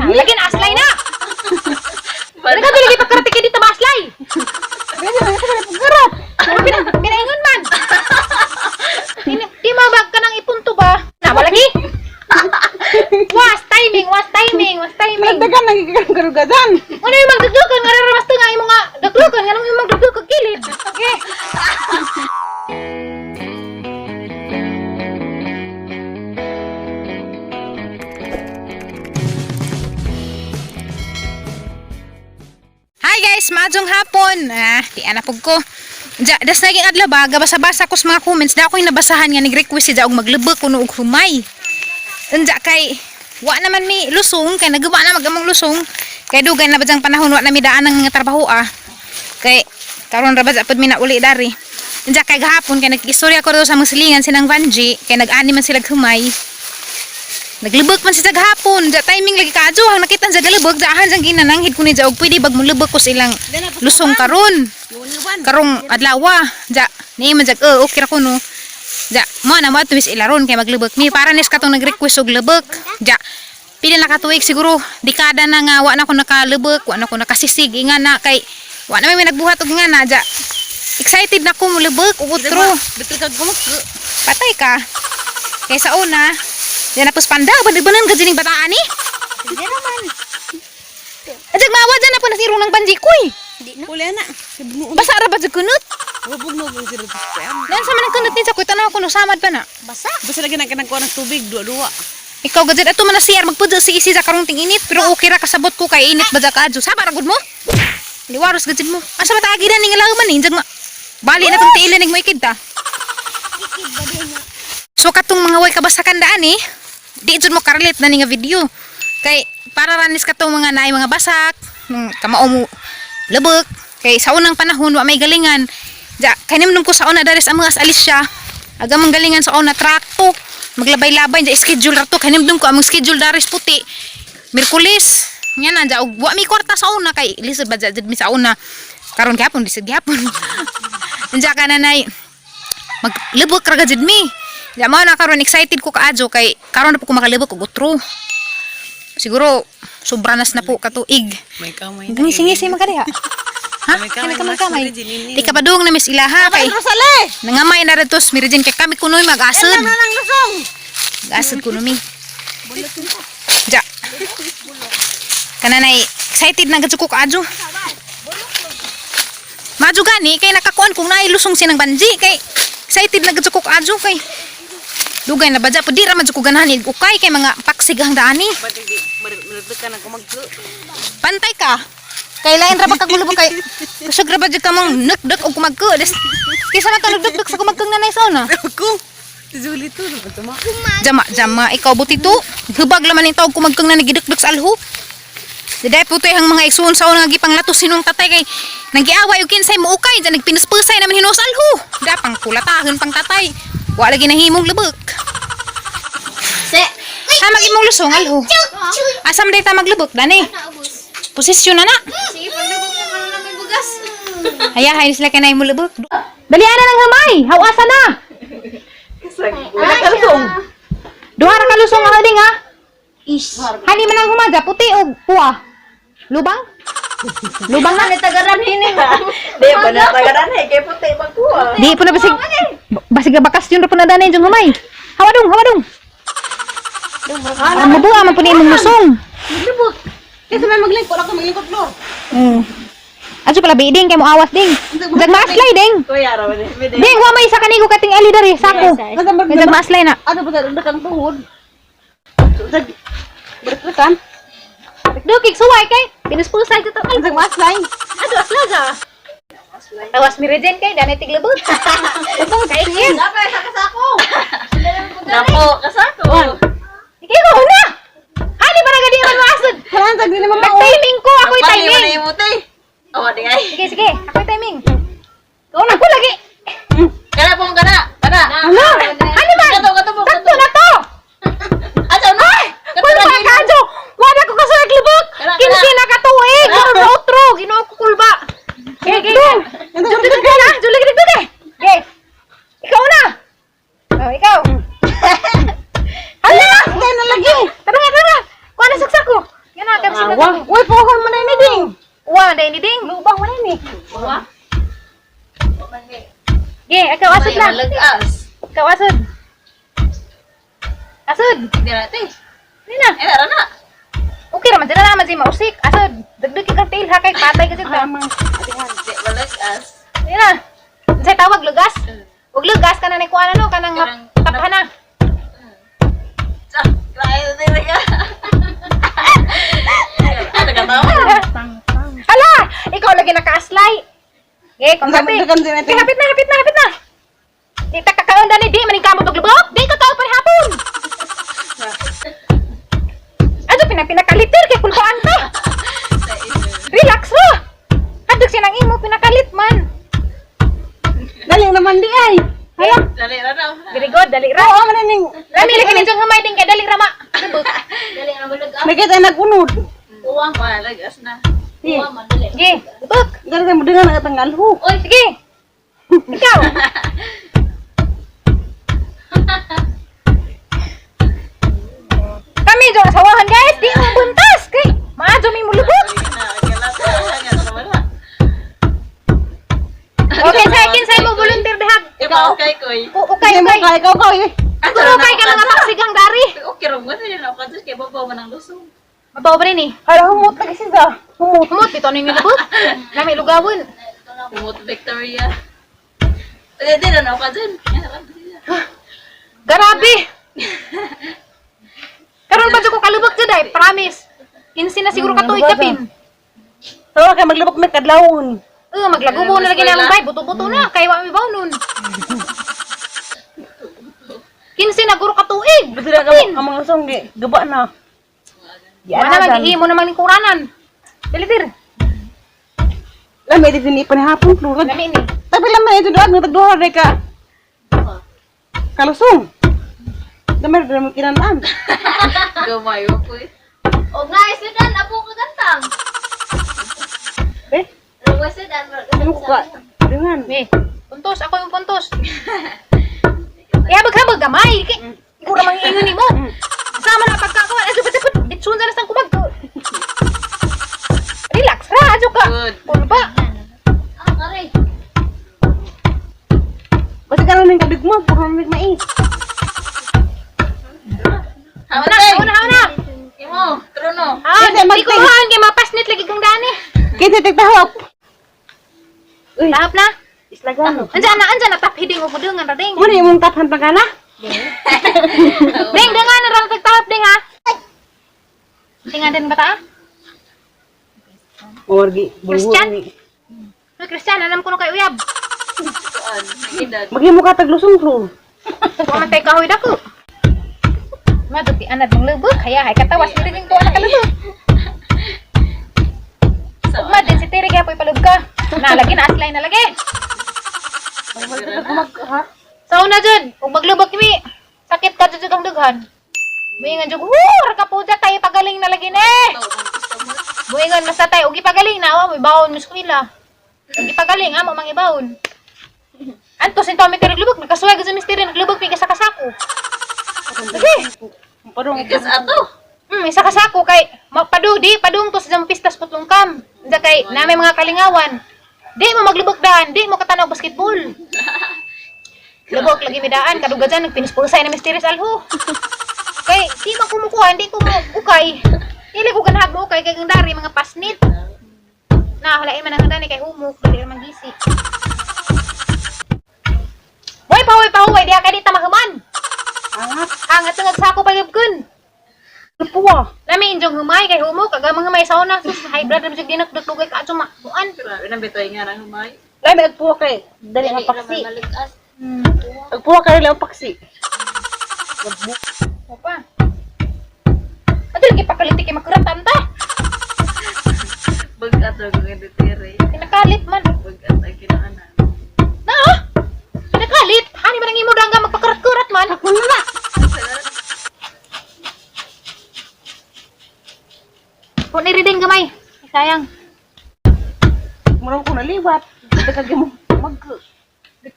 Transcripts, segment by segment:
Lagi na aslay na. Wala ka dili pagkarati kay dito maaslay. Garap. Pinaingon man. Di mabag ka ng ipunto ba? Na wala lagi. Was timing, was timing, was timing. Nagdagan nagkakarugadan. Ano yung magdugdugan nga raramas nga imo nga dugdugan nga yung magdugdug kag kilid. Okay. Hi guys, maadjong hapon. Ah, di ana pug ko. Ja, das naging adlaw ba, gabasa-basa ko sa mga comments, da ako'y nabasahan nga nag-request si ja og maglubog kuno og humay. Unja kay wa naman mi lusong kay nagawa na magamong lusong kay dugay na badyang panahon wa na mi daan ang mga trabaho ah. Kay karon ra ba pud mi na uli dari. Unja kay gahapon kay nag-istorya ko daw sa mga silingan sinang Vanji kay nag-ani man sila humay. Naglubog man sila gahapon. Ja timing lagi kaadyo hang nakita sa galubog daahan sang ginananghid ko ni ja og pwede bag mulubog ko sa ilang lusong karon karong adlaw. Ja ni man jag eh, okay ra ko no. Ja mo na mo tuwis ilaron kay maglubog mi para nis katong nag-request og lubog. Ja pila na ka tuig siguro dekada na nga wa na ko nakalubog, wa na ko nakasisig inga na kay wa na may nagbuhat og nga na. Ja excited na ko molubog og utro. Betul ka gumag. Patay ka. Kay sa una, yan na panda, banag-banan ka dining bataan eh. Hindi naman. Ajag mawa dyan na po nasirong ng banji ko eh. Uli na. Basa ra ba dyan kunot? Hubog no kung sila Nan sa man ang kunot ni sa kuy, tanaw ko no, samad ba na? Basa. Basta lagi na kanang ng tubig duwa-duwa. Ikaw gajud ato man na CR magpudyo si isi sa karong ting init pero okay ra kasabot ko kay init ba ka adyo. Saba ra gud mo. Liwaros gajud mo. Asa ba taagi na ning ilaw man eh? Jag ma bali na tong tiilan ning mo ikid ta. So katong mga way kabasakan daan eh. Di jud mo karelate na ni nga video. Kay para ranis katong mga naay mga basak, kamao mo lubok. Kay sa unang panahon wa may galingan. Ja, kanimnum ko sa una daris ang mga alis siya. Aga mang galingan sa una trakto. Maglabay-labay ja schedule ra to. Kanimnum ko among schedule daris puti. Miyerkules. Nya na ja og wa mi kwarta sa una kay lisod ba ja jud mi sa una. Karon gihapon lisod gihapon. Unja ka nanay maglibok ra gajud mi. Ja mao na karon excited ko kaadyo kay karon na po ko makalibok og utro. Siguro sobra nas na po katuig. May kamay. Ngisi-ngisi man ka diha. Ha? Kamay, Kami kamay, kamay kamay. mas Mary Di ka padung na miss ilaha kay Rosale. nangamay na radtos Mary Jane kay kami kunoy mag-asod. Ano nang lusong? Mag-asod kuno mi. Ja. Kananay excited na gud ko kaadyo. Madyo gani kay nakakuan kung naay lusong sinang banji kay excited na gud ko kaadyo kay dugay na badya po di ra man jud ko ganahan ig ukay kay mga paksig ang daani. Ba't di malagdagan ang kumagko? Pantay ka. Kay lain ra ba kag mulubog kay kusog ra ba jud ka mong nukduk og kumagko. Des kaysa man ka nagdukduk sa kumagkong nanay sa una. Ako. Julie to, ano ba Jama jama ikaw buti to. Hubag laman ning tawag kumagkong na nagidukduk sa alho. Daday po ang mga igsuon sa una nga gipanglatos sinong tatay kay nanggiaway og kinsay moukay dyan nagpinaspusay naman hinuos alho. Da pang kulatahon pang tatay. Wa lagi nahimong lubok. Se. Ha mag imong lusong alho. Asa man day ta maglubok dani? Posisyon na na. Sige, paglubog na karon na may bugas. Hayahay sila kay mo lubok. Dali ana ng hamay. Hawasa na. Wala ka lusong. Duha ra ka lusong ako ding ha. Ish. Hani man ang humaga puti og puwa. Lubang? Lubang na. Tagaran hini. Di ba na tagaran eh, kay puti magkuha. Di po na basig basig na bakasyon ra po na danay yung humay. Hawa dong, hawa dong. Ang mabuha man po ni imong lusong. Maglubog. Kasi may maglingkod ako maglingkod floor. Adyo pala biiding kay mo awas ding. Dag maaslay ding. Kuya ra man eh. Ding wa may isa kanigo kating ali dari sako. Basta Kay dag maaslay na. Ano ba sa kang tuhod? Balik-balikan. Dukig suway kay pinuspusay ko to. Ang maslay. Ato aslay ja. Tawas mi regen kay danay tiglubot. Kay init. Napo, kasako. Ikaw na. Hani ba na gadi man maasod? Parang tag din naman Nag-timing ko, ako'y Pali man timing. na imuti. Oh, di ay. Sige, sige, ako'y timing. Ikaw na, ako lagi. Kana pong kana. Kana. Ano? Hani man? Kato, kato po, Sakto na to. Ato na. Kulba ka, Jo. Wala ko kasi naglubok. Kana, kana. Kinsi na katuig. Karon na otro. Ginoo ko kulba. Okay, okay. Juli ka na. Juli ka dito eh. Okay. Ikaw na. Oh, ikaw. Hala! Tayo na lagi. Tara nga, tara. Kuha na saksak ko. Yan na. day ni ding. Lubang wala ni. Wa. Ge, ikaw asod lang. Malagas. Ikaw asod. Asod. Hindi na ate. Hindi na. Eh, tara na. Okay raman dira naman si mausik. Asod. Dagdag kang tail ha kay patay kasi ta. Amang. Hindi, malagas. Hindi na. Unsay tawag lugas? Ug lugas kana ni kuan ano kanang Kanang- taphan na. Sa, grabe na talaga. Ano ka tawa? Hala, ikaw lagi nakaaslay. Ge, kung Ang happy. dagan din natin. Hapit na, hapit na, hapit na. Di ta kakaon dani di maning kamo paglubok. Di ka kaon panihapon. Ato pinakalitir kay kulbaan ka. Relax mo. Hadlok siya ng imo pinakalit man. Dali naman di ay. Hala. Dali na na. Very good, dali ra. Oo, man ning. Rami lagi ninyong humay din kay dali ra ma. Lubok. Dali na malag. Nakita nagunod. Uwa. Malagas na. Di. Uwa man dali. Sige, lubok. Dali mo dingan ang tanggal ho. Oy, sige. Ikaw. Kami jo asawahan guys, di mo buntas kay maadyo mi mulubot. Na, kailangan na wala. Okay, sa kinsay mo volunteer dihag. Ikaw, kay koy. Okay, okay. Kay ikaw ikaw eh. Turo kay ka nga maksigang dari. Okay, ro mo na ako kasi kay babaw man ang lusong. Mabaw pa rin eh. Hala humot na kasi sa. Humot. Humot bitaw ning nilubot. Lami lugawon. Kumot Victoria. Hindi na ako dyan. Grabe. Karon pa jud ko kalubog jud ay, promise. 15 na siguro ka tuig kapin. Tawa kay maglubok may kadlawon. Eh, maglagubo na lagi na ang bay, buto-buto na, kay wa mi baw nun. 15 na guro ka tuig. Basta na Kapin. ang mga lusong di gaba na. Di Wala ana maghihimo naman ning kuranan. Dali dir. Lami di din ipanihapon klurad. Lami ni. Tapi lami ito doon nagduha re ka. Kalusong. Damay dami kinanaan. Gumayo ko eh. Og nice dan apo ka gantang. Eh, Ruwa sa dan. ano ko ka? Dengan. Me. Puntos, ako yung puntos. Ihabag-habag gamay. Kay ikaw ra mangingon nimo. Sama na pagkakuan. Ay, dapat dapat bitsun na sang kumag. Relax ra, adyo ka. Good. Kulba. Ah, kare. Basta karon ning kabig mo, puro ning mais. Hauna, hauna, hauna. Imo, trono. Ah, Kasi di ko magting- haan kay mapasnit lagi kang dani. Kinsa tigtahop? Uy, Tahap na. islagano. Andiyan na tap hiding og dungan ra ding. Mo na imong taphan pagana? Ding dungan ra tagtahap ding ha. Tingan din ba ta? Orgi, Christian? Uy, Christian, alam ko na kay uyab. Kuan, nagidad. Maghimo ka taglusong flo. Wa man tay kahoy dako. Maduti anad mong lubog, kaya hay katawas ni rin ko anak kalubog. Ugma din si Terry kaya palub ka. Na lagi na aslay na lagi. Mag ha? Sa una jud, ug maglubog mi. Sakit ka jud ang dughan. Muingan jud, woo, ra ka po dyan, tayo pagaling na lagi ni. Muingan mas tatay, ug ipagaling na wa may baon mo eskwela. Ug ipagaling amo mang ibaon. Anto sin Tommy Terry naglubog, nagkasuway gud sa Mister naglubog mi sa kasako. Sige. Padung Ikas ato. Isa kasako kay mapadu di padung to sa pistas putlong kam. Unsa kay na may mga kalingawan. Di mo maglubog daan, di mo katanaw basketball. Lubog lagi midaan kaduga dyan nagpinispulsay na Mister Alho. Kay di man kumukuha, di ko mo ukay. Dili ko ganahag mo ukay kay kang dari mga pasnit. Na halain man ang dani kay humok, dili man gisi. Boy, pahuway, pahuway, diha kay di ta mahuman. Angat. Angat nga sako pagibkon. Puwa. Lami injong humay kay humok aga mga humay sa una sus high blood ramjud dinakduk dugay ka adto makuan. Grabe na bitoy nga nang humay. Lami agpuwa kay dali ang paksi. Malagas. Agpuwa kay dali ang paksi. Opa. Ato lagi pakaliti kay makuratan ta. Bag ato ko kay Duterte. Kinakalit man. Bag ato ay kinaanan. Na. ah! Kinakalit. Hani man ang imo dangga magpakurat-kurat man. Ako na na. Kung ni riding gamay. Ay, sayang. Murang ko naliwat. Dagag mo mag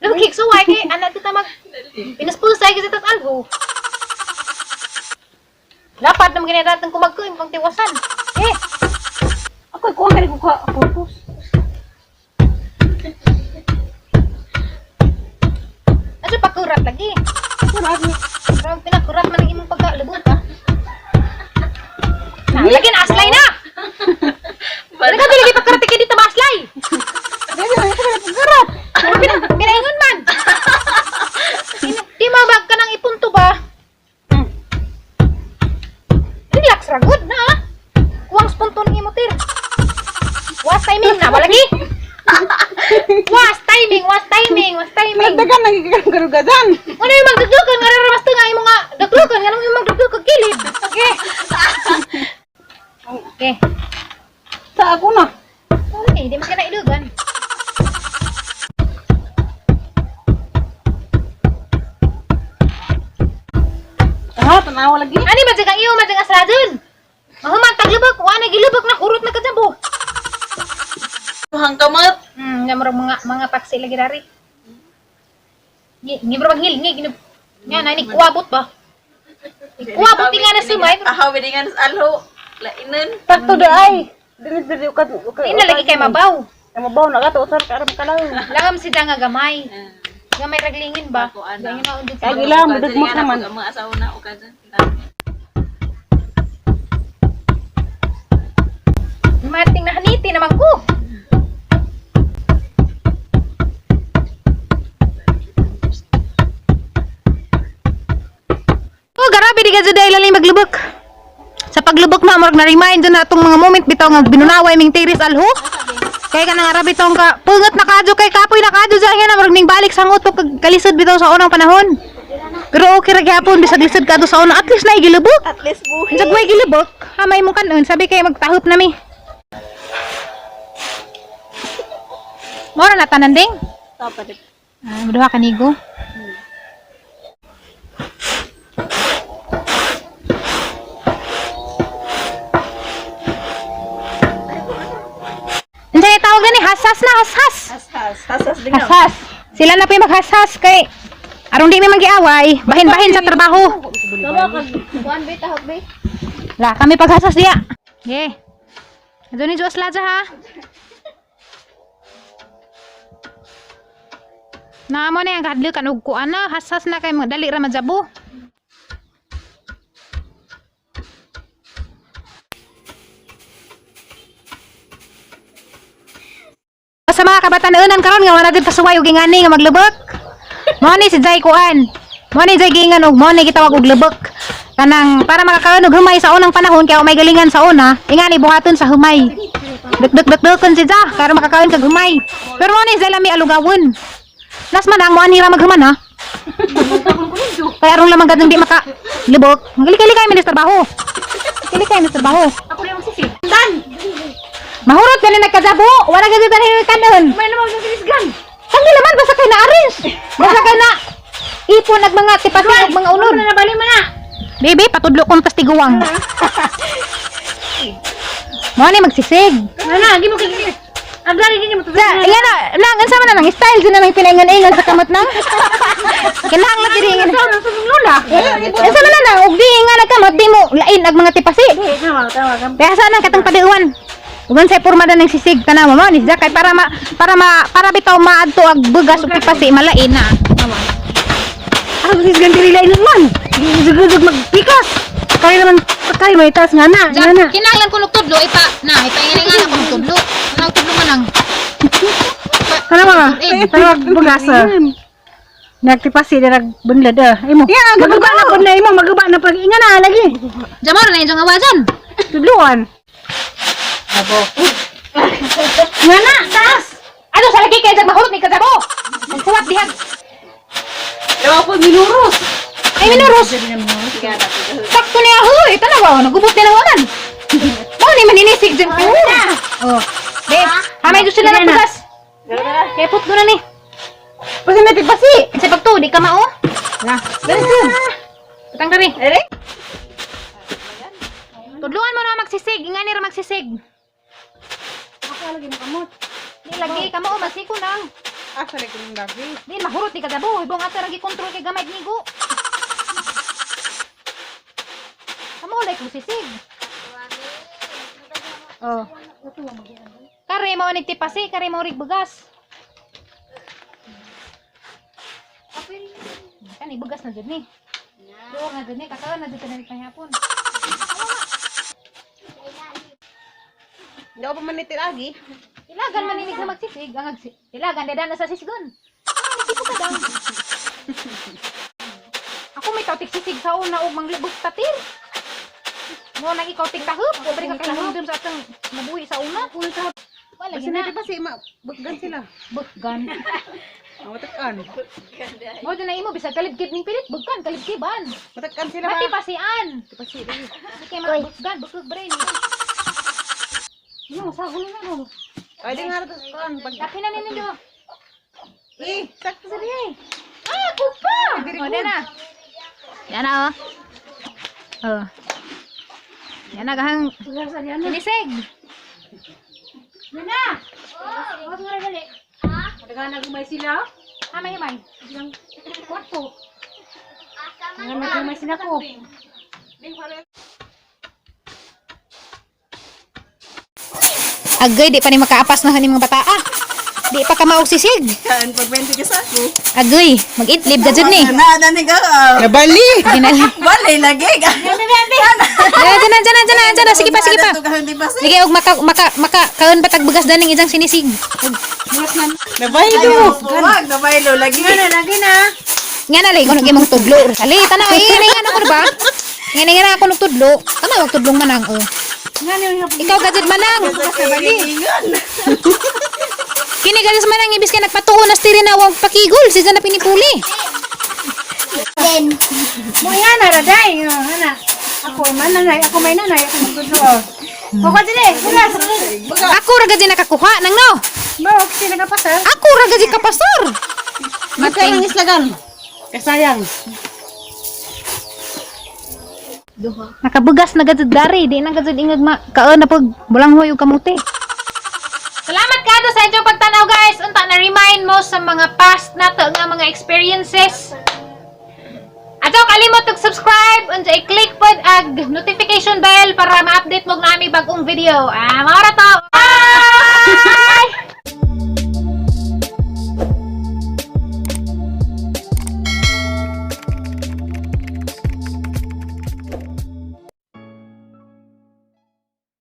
Lugig suway kay anak kita mag pinaspulsay kasi tas albo. Dapat naman ginadatang kumagko yung pangtiwasan. Eh, Ako Ako kuha ka ko ka purpose. Aso pakurat lagi. Kurat ni. Pero pinakurat man ang imong pagkalubot ha. Na, lagi na aslay na. Lagi ka lagi pakurat kay dito maaslay. Dili man ko na pagkarat. Pero pinaingon man. Di mabag ka ng ipunto ba? Relax ra good na. Ah. Kuwang spunto ng imo tir. Was timing na wala lagi. Was timing, was timing, was timing. Nagdagan nang gigarugadan. Ano yung magdugdugan nga raramas to nga imo nga dugdugan nga yung magdugdug kag kilid. Okay. Okay. Sa ako na. Okay, di man ka na ilugan. Ah, tanawa lagi. Ani man jud ang iyo man jud ang asradon. Mahuman taglubok, wa na gilubok na hurot na kajabo. Hang kamot. Nga murag mga paksi lagi dari. Ngi ngi murag ngil ngi nga na ni kuwabot ba? Kuwabot nga na sumay. Ahaw biningan sa alho. Lainan. Takto da ay. Dili dili ukat ukat. Di na lagi kay mabaw. Kay mabaw na ka to usar ka aram ka lang. Langam si nga gamay. Gamay raglingin ba? Ako, ana. Dahil na undod Kay sa gila, mudugmok naman. Ang mga asawa na ukan dyan. Mating nahaniti naman ko. Oh, garabi di ka jud ay lalim maglubok. Sa paglubok na murag na remind na atong mga moment bitaw nga binunaway ming tiris alho. Kay ka nang arabi tong ka pungot na kadyo kay kapoy na kadyo dyan nga na murag ning balik sa utok kag kalisod bitaw sa unang panahon. Pero okay ra gyapon bisag lisod kadto sa una, at least na gilubok. At least buhi. Bisag may gilubok, hamay mo kanon, sabi kay magtahop na mi. Mora na tanan ding. Tapa di. Ah, duha ka nigo. Unsa ni tawag gani? Hasas na, hashas. Hasas. Hasas din na. Hashas. Sila na po yung maghashas kay aron di mi magiaway, bahin-bahin sa trabaho. Tama ka. Kuan be tahog be. La, kami paghasas diya. Ge. Ado ni Juas Laja ha. Naamo na yung kadlo kan og kuan na hasas na kay mga dali ra majabo. Sa mga kabataan karon nga wala din pasuway og ingani nga maglubok. Mo ni si Jai kuan. Mo ni Jai giingan og mo ni gitawag og lubok. Kanang para makakaon og humay sa unang panahon kay may galingan sa una, ingani buhaton sa humay. Duk duk duk si Ja karon makakaon kag humay. Pero mo ni Jai lami alugawon. Las man ang mo ani ra maghuman ha. Kaya aron lamang gadong di maka lubok. Magali-gali kay trabaho. Kali kay trabaho. Ako na magsisi. Dan. Mahurot gani nagkajabo. Wala gani tanin kanon. May naman sa gan. Kami laman basta kay na arrange. Basta kay na ipon ag mga tipasin ug mga unod. Ano na bali man na. Bebe, patudlo kong tastiguang. Mo ni magsisig. Ano na, gi mo kay Aglari din mo to. Sa, iya na, nang unsa man na nang style din na nang pinaingon-ingon sa kamot nang. Kinahanglan diri ingon. Lola. Unsa man na nang ug di nga nagkamot di mo lain ag mga tipasi. Tama, tama. Kaya saan ang katong padiuan? Uban sa porma na ng sisig tanaw mo ni siya kay para bitaw maadto ag bugas ug tipasi malain na. Ako sis ganti lain man. Zuguzug magpikas. Kaya naman kay may taas nga na, nga na. Kinahanglan ko tudlo ipa na ipaingan nga na ko tudlo. Nang tudlo man ang Ano mga? Ano bugas? Nagtipasi dira bunlad ah. Imo. Maguba na pud na imo, maguba na pag inga na lagi. Jamor na inyong awajan. Tudluan. Abo. Nga na, taas. Ano sa lagi kay jag mahurot ni kajabo. Magsuwat diha. Lawa po minuros. Ay minuros. Sakto niya huy, tanaw nagubot na naman. Mo ni maninisig dyan ko. Oh. Be, hamay jud sila ng pugas. Kay put na ni. Pasi na tipasi. Sa pagtuo di ka mao. Na. Dali Patang dali. Ere? Tudluan mo na magsisig, ingani ra magsisig. Ako lagi makamot. Di lagi kamo o magsiko nang. Asa lagi kong lagi. Di mahurot di kadabo, ibong ato ra gi-control kay gamay nigo. Kamo like mo sisig. Oh. Kare mo ni tipasi, kare mo rig bugas. Kani bugas na jud ni. Duor na jud ni, kakaon na jud ni kanyapon. Hindi ako pa manitil agi. Ilagan man inig na magsisig, ang ilagan dada na sa sisgon. Ah, sipo ka daw. Ako may tautik sisig sa una og manglibot tatir. Mo nang ikaw tik tahop, o bari ka kahinumdum sa atong nabuhi sa una. Wala Kasi gina. nati pa si ma buggan sila. Buggan. Ah, matakan. Mo dyan na imo bisag kalibkib ning pilit, buggan kalibkiban. Matakan sila Mati ba? pasian. Pasi lagi. Di kay mabuggan, bugkog brain. Ano, sa gulo na no. Pwede nga rin sa kuan pag Daki na ninyo. Eh, sakto sa diay. Ah, kupa! O, na. Yan na, oh. Oh. Yan na, gahang Bugas na yan. sinisig. Nana! Oh, nga dali. Madagan na gumay sila. Hamay, himay. Kwarto. Nga nagumay sila ko. Agay, di pa ni makaapas na ni mga bata. Ah, di pa ka maog sisig. Kan pag 20 ka sa ako. Agay, mag-idlib ka dyan ni. Na na ni ka. Nabali. Ginali. Bali lagi. Dyan na, dyan na, dyan na, dyan na. Sige pa, sige pa. Sige, og maka, maka, maka, kaon ba tagbugas daning isang sinisig. Nabaylo. Wag nabaylo lagi. Ano, lagi na. Nga na, lay, kung imong tudlo. Ali, tanaw, eh, nga na ko ba? Nga na, nga na ako ng tudlo. Tama, wag tudlong manang, oh. Nga niyo yung Ikaw gajud manang. Kini gajud manang ibis ka nagpatuo na stiri na wag pakigol siya na pinipuli. Mo yan na raday. Nga ana. Ako man nanay, ako may nanay, ako magdudlo. Kuko dili, bugas. Ako ra gajud nakakuha nang no. Mo kasi nagapasar. Ako ra gajud kapasar. Magkano ang islagan? Kasayang. Nakabugas na gajud dari, di na gajud ingag ma kaon na pag bulanghoy og kamote. Salamat kado sa inyong pagtanaw, guys. Unta na remind mo sa mga past nato nga mga experiences. Ato kalimot og subscribe unsa i-click pod ag notification bell para ma-update mo og nami bagong video. Ah, mao ra to. Bye!